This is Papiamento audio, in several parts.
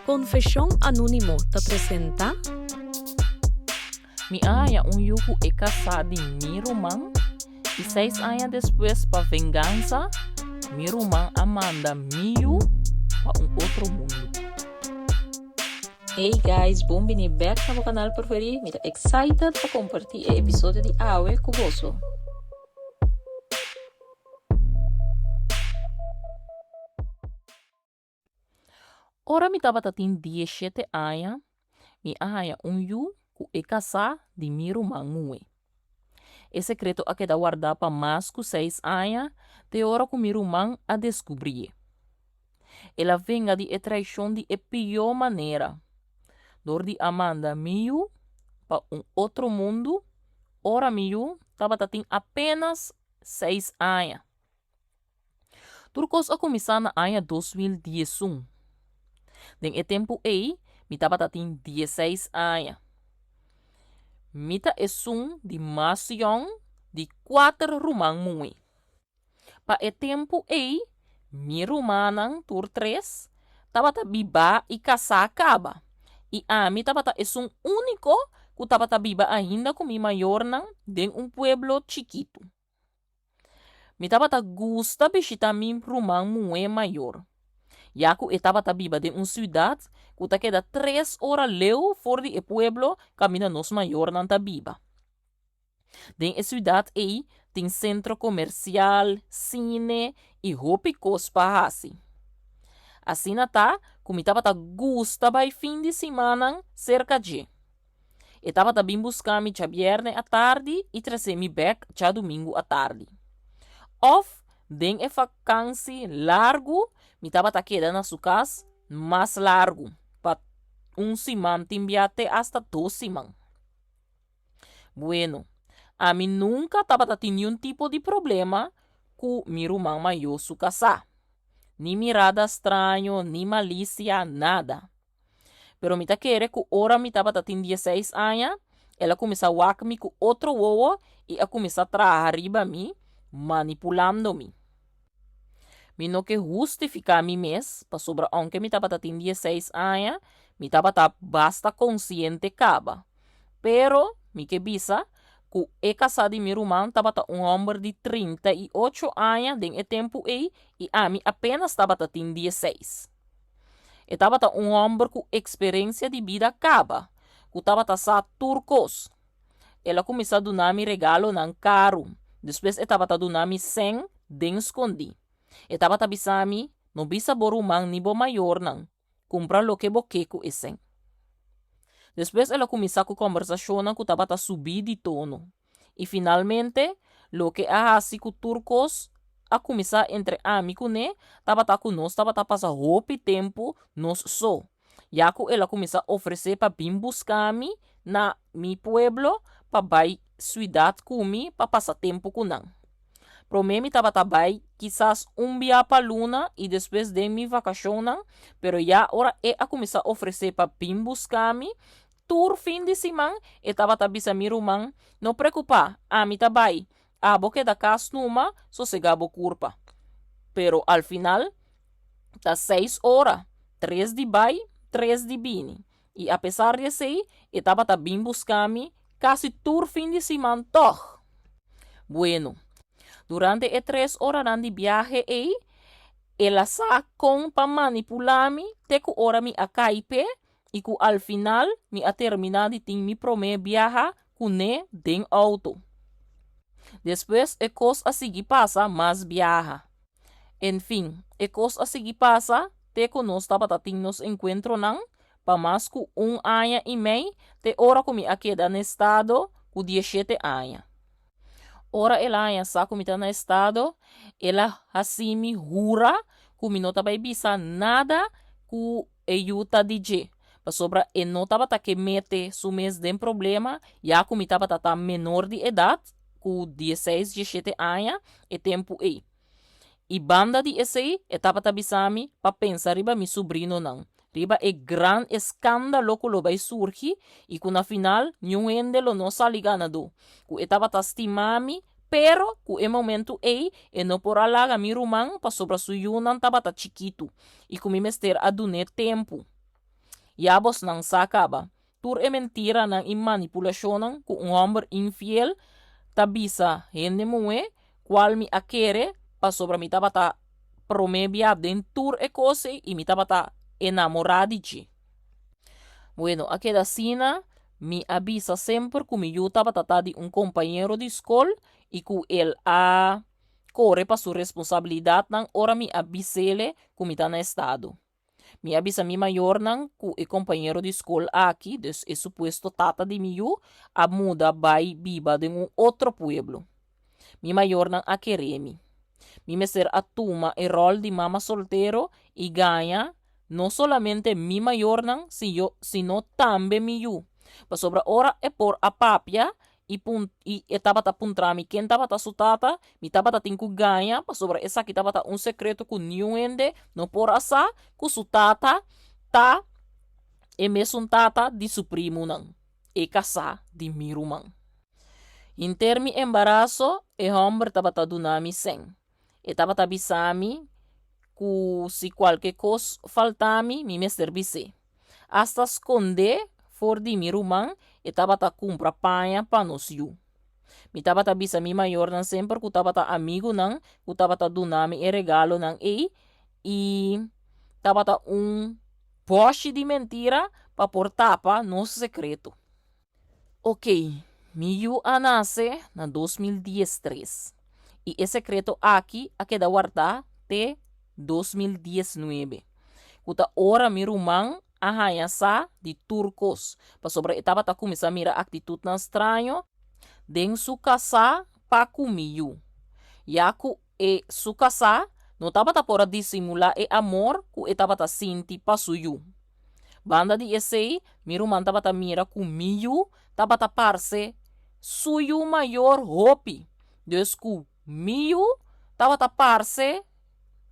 Konfeshon Anónimo ta presentá. Mi a haña un yu ku e kasá di mi ruman, i seis aña despues pa vengansa mi ruman a manda mi yu pa un otro mundu. Hey guys, bon bini bek na bo kanal preferí. Mi ta excited pa kompartí e episodio di awe ku boso. Ora mi tabata tin dieshete aña, mi a haña un yu ku e kasá di mi ruman muhé. E sekreto a keda wardá pa mas ku seis aña te ora ku mi ruman a deskubrié. El a venga di e traishon di e pió manera, dor di a manda mi yu pa un otro mundu ora mi yu tabata tin apénas seis aña. Tur kos a kuminsá na aña 2011. Den e tempu ei mi tabata tin dieseis aña. Mi ta esun di mas yòn di kuater ruman muhé. Pa e tempu ei mi rumannan tur tres tabata bibá i kasá kaba, i ami tabata esun úniko ku tabata biba ainda ku mi mayornan den un pueblo chikitu. Mi tabata gusta bishitá mi ruman muhé mayor, ya ku e tabata biba den un siudat ku ta keda tres ora leu for di e pueblo kaminda nos mayornan ta biba. Den e siudat ei tin sentro komersial, sine i hopi kos pa hasi. Asina ta ku mi tabata gusta bai fin di simannan serka dje. E tabata bin buska mi djabièrnè atardi i trese mi bèk djadumingu atardi. Òf den e fakansi largu mi tabata keda na su kas mas largu, pa un siman tin bia te asta dos siman. Bueno, ami nunka tabata tin niun tipo di problema ku mi ruman mayó su kasá. Ni mirada straño, ni malisia, nada. Pero mi ta kere ku ora mi tabata tin dieseis aña, el a kuminsá wak mi ku otro wowo i a kuminsá traha riba mi, manipulando mi. Mi no ke hustifiká mi mes, pasobra ounke mi tabata tin dieseis aña, mi tabata basta konsiente kaba. Pero, mi ke bisa ku e kasá di mi ruman tabata un hòmber di 38 aña den e tempu ei i ami apénas tabata tin dieseis. E tabata un hòmber ku eksperensia di bida kaba, ku tabata sa tur kos. El a kuminsá duna mi regalonan karu. Despues e tabata duna mi sèn den skondí. E tabata bisa mi, No bisa bo ruman ni bo mayornan. Kumpra loke bo ke ku e sèn. Despues el a kuminsá ku kòmbersashonnan ku tabata subí di tono. I finalmente, loke a hasi ku tur kos a kuminsá entre ami kuné tabata ku nos tabata pasa hopi tempu nos so, ya ku el a kuminsá ofresé pa bin buska mi na mi pueblo pa bai suidat ku mi pa pasa tempu ku nan. Promé mi tabata bai kisas un bia pa luna i despues den mi vakashonnan, pero ya ora e a kuminsá ofresé pa bin buska mi, Tur fin di siman e tabata bisa mi ruman, No preokupá, ami ta bai. Abo keda kas numa, sosegá bo kurpa. Pero al final, ta seis ora, tres di bai, tres di bini. I apesar di esei, e tabata bin buska mi kasi tur fin di siman tòg. Bueno, durante e tres oranan di biahe ei, el a sa kon pa manipulá mi te ku ora mi a kai p'e i ku al final mi a terminá di tin mi promé biaha kuné den outo. Despues e kos a sigui pasa mas biaha. En fin, e kos a sigui pasa te ku nos tabata tin nos enkuentronan pa mas ku un aña i mei te ora ku mi a keda na estado ku dieshete aña. Ora el a haña sa ku mi ta na estado, el a hasi mi hura ku mi no ta bai bisa nada ku e yu ta di dje, pasobra e no tabata ke mete su mes den problema, ya ku mi tabata ta menor di edat, ku dieseis, dieshete aña, e tempu ei. I banda di esei, e tabata bisa mi pa pensa riba mi subrinonan, riba e gran eskandalo ku lo bai surgi i ku na final niun hende lo no sali ganadó, ku e tabata stima mi, pero ku e momentu ei e no por a laga mi ruman pasobra su yunan tabata chikitu i ku mi mester a dun'é tempu. Ya bosnan sa kaba tur e mentiranan i manipulashonnan ku un hòmber infiel ta bisa hende muhé, kual mi a kere pasobra mi tabata promé bia den tur e kos ei i mi tabata enamorá di dje. Bueno, a keda asina, mi a bisa semper ku mi yu tabata ta di un kompañero di skol i ku el a kore pa su responsabilidatnan ora mi a bis'ele ku mi ta na estado. Mi a bisa mi mayornan ku e kompañero di skol aki, dus e supuesto tata di mi yu, a muda bai biba den un otro pueblo. Mi mayornan a kere mi. Mi mester a tuma e ròl di mama soltero i gaña no solamente mi mayornan sino tambe mi yu. Pasobra ora e por a papia i pun i e tabata puntra mi ken tabata su tata, mi tabata tin ku gaña pasobra esaki tabata un sekreto ku niun hende no por a sa ku su tata ta e mesun tata di su primunan, e kasá di mi ruman. Henter mi embaraso e hòmber tabata duna mi sèn. E tabata bisa mi ku si kualke kos falta mi, mi mester bis'é. Asta skondé for di mi ruman e tabata kumpra paña pa nos yu. Mi tabata bisa mi mayornan semper ku tabata amigunan ku tabata duna mi e regalonan ei i tabata un bòshi di mentira pa por tapa nos sekreto. Ok, mi yu a nase na 2013 i e sekreto aki a keda wardá te 2019, ku ta ora mi ruman a haña sa di tur kos, pasobra e tabata kuminsá mira aktitutnan straño den su kasá pa ku mi yu, ya ku e su kasá no tabata por a disimulá e amor ku e tabata sinti pa su yu. Banda di esei, mi ruman tabata mira ku mi yu tabata parse su yu mayor hopi, dus ku mi yu tabata parse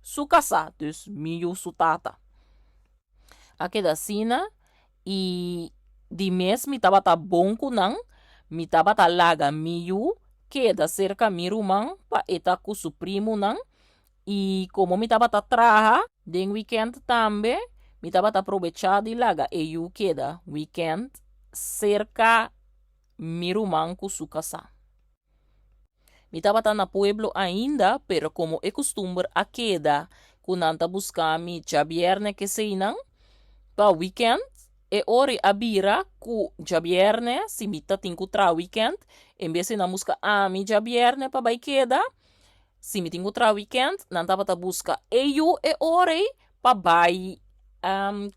su kasá, dus mi yu su tata. A keda asina i di mes mi tabata bon ku nan, mi tabata laga mi yu keda serka mi ruman pa e ta ku su primunan i komo mi tabata traha den wikènt tambe mi tabata probechá di laga e yu keda wikènt serka mi ruman ku su kasá. Mi tabata na pueblo ainda, pero komo e kustumber a keda ku nan ta buska mi djabièrnè keseinan pa wikènt, e ora a bira ku djabièrnè si mi ta tin ku traha wikènt, en bes di nan buska ami djabièrnè pa bai keda, si mi tin ku traha wikènt, nan tabata buska e yu e ora ei pa bai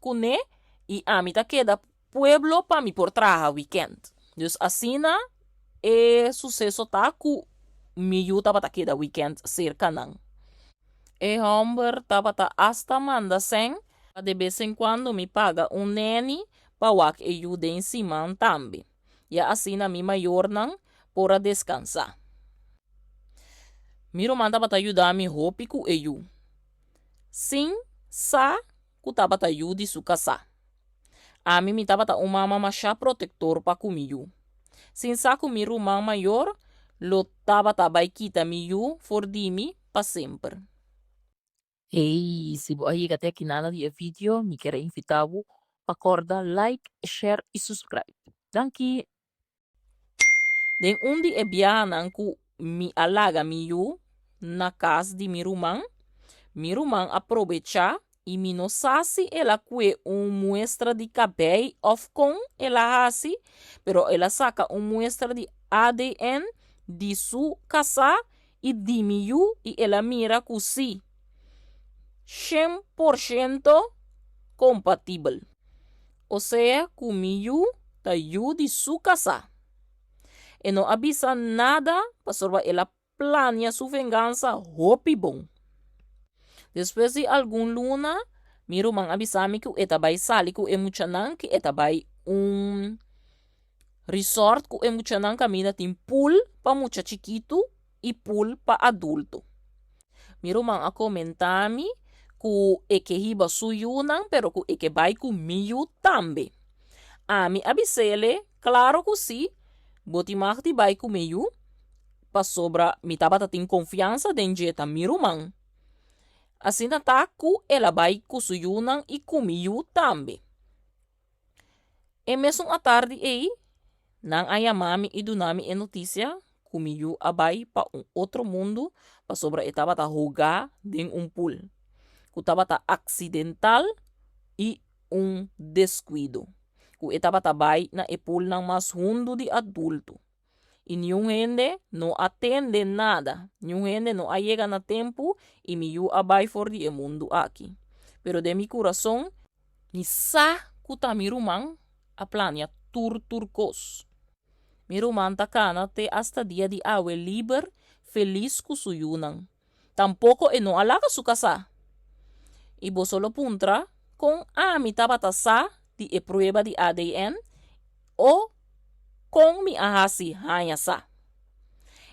kuné i ami ta keda pueblo pa mi por traha wikènt. Dus asina e suseso ta ku mi yu tabata keda wikènt serka nan. E hòmber tabata asta manda sèn pa de bes en kuando mi paga un nèni pa wak e yu den siman tambe. Ya asina mi mayornan por a deskansá. Mi ruman tabata yuda mi hopi ku e yu, sin sa ku tabata yu di su kasá. Ami mi tabata un mama mashá protektor pa ku mi yu. Sin sa ku mi ruman mayor lo tabata bai kita mi yu for di mi pa semper. Hey, si bo a yega te aki nada di e video, mi kier a invita bo pa kòrda like, share i subscribe. Danki! Den un di e biahanan ku mi a laga mi yu na kas di mi ruman, mi ruman a probechá i mi no sa si el a kue un muestra di kabei òf kon el a hasi, pero el a saka un muestra di ADN di su kasá i di mi yu i el a mira ku sí, 100% kompatibel. Osea ku mi yu ta yu di su kasá. E no a bisa nada pasobra el a plania su vengansa hopi bon. Despues di algun luna, mi ruman a bisa mi ku e ta bai sali ku e muchanan, ku e ta bai un resort ku e muchanan kaminda tin pool pa mucha chikitu i pool pa adulto. Mi ruman a komentá mi ku e ke hiba su yunan pero ku e ke bai ku mi yu tambe. Ami a bis'ele, Klaro ku sí, bo tin mag di bai ku mi yu, pasobra mi tabata tin konfiansa den dje ta mi ruman. Asina ta ku el a bai ku su yunan i ku mi yu tambe. E mesun atardi ei, nan a yama mi i duna mi e notisia ku mi yu a bai pa un otro mundu pasobra e tabata hogá den un pul, ku tabata aksidental i un deskuido, ku e tabata bai na e pulnan mas hundu di adulto. I niun hende no a tende nada, niun hende no a yega na tempu i mi yu a bai for di e mundu aki. Pero den mi kurason, mi sa ku ta mi ruman a plania tur tur kos. Mi ruman ta kana te asta dia di awe liber, felis ku su yunan. Tampoko e no a laga su kasá. I boso lo puntra kon ami tabata sa di e prueba di ADN o kon mi a hasi haña sa.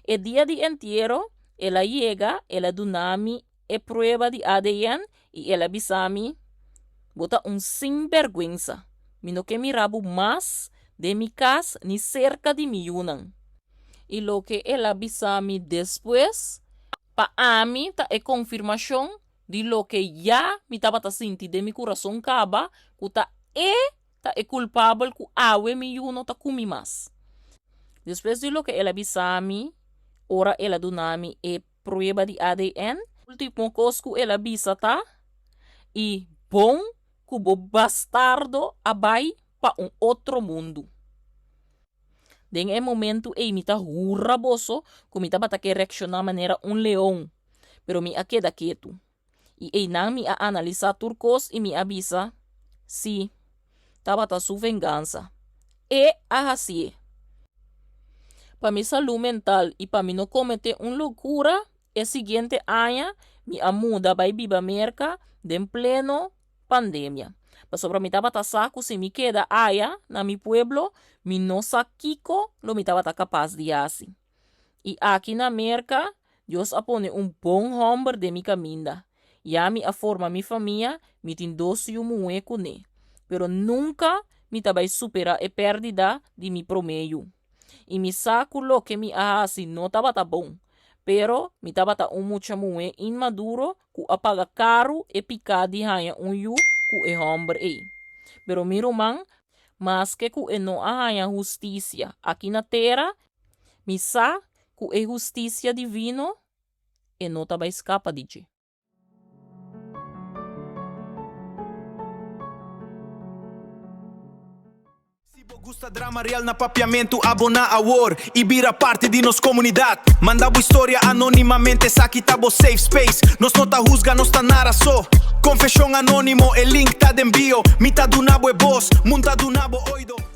E dia di entiero el a yega, el a duna mi e prueba di ADN i el a bisa mi, Bo ta un sinbèrgwensa. Mi no ke mira bo mas den mi kas ni serka di mi yunan. I loke el a bisa mi despues, pa ami ta e konfirmashon di loke ya mi tabata sinti den mi kurason kaba, ku ta e ta e kulpabel ku awe mi yu no ta ku mi mas. Despues di loke el a bisa mi ora el a duna mi e prueba di ADN, ultimo kos ku el a bisa ta, I bon ku bo bastardo a bai pa un otro mundu. Den e momentu ei mi ta hura boso ku mi tabata ke reakshoná manera un leon, pero mi a keda ketu. I einan mi a analisá tur kos i mi a bisa, Sí, tabata su vengansa. E a hasié. Pa mi salú mental i pa mi no kometé un lokura, e siguiente aña mi a muda bai biba Merka den pleno pandemia. Pasobra mi tabata sa ku si mi keda aya na mi pueblo, mi no sa kiko lo mi tabata kapas di hasi. I aki na Merka, Dios a pone un bon hòmber den mi kaminda. Ya mi a forma mi famia, mi tin dos yu muhé kuné. Pero nunka mi ta bai superá e pèrdida di mi promé yu. I mi sa ku loke mi a hasi no tabata bon, pero mi tabata un mucha muhé inmaduro ku a paga karu e piká di haña un yu ku e hòmber ei. Pero mi ruman, maske ku e no a haña hustisia aki na tera, mi sa ku e hustisia divino e no ta bai skapa di dje. Si bo gusta drama real na Papiamentu abona awor y bira parti di nos comunidad. Manda bo historia anonimamente esaki ta bo safe space. Nos no ta huzga nos ta nara so. Confesion anonimo e link ta den bio. Mi ta duna bo e voz, mun ta duna bo oido.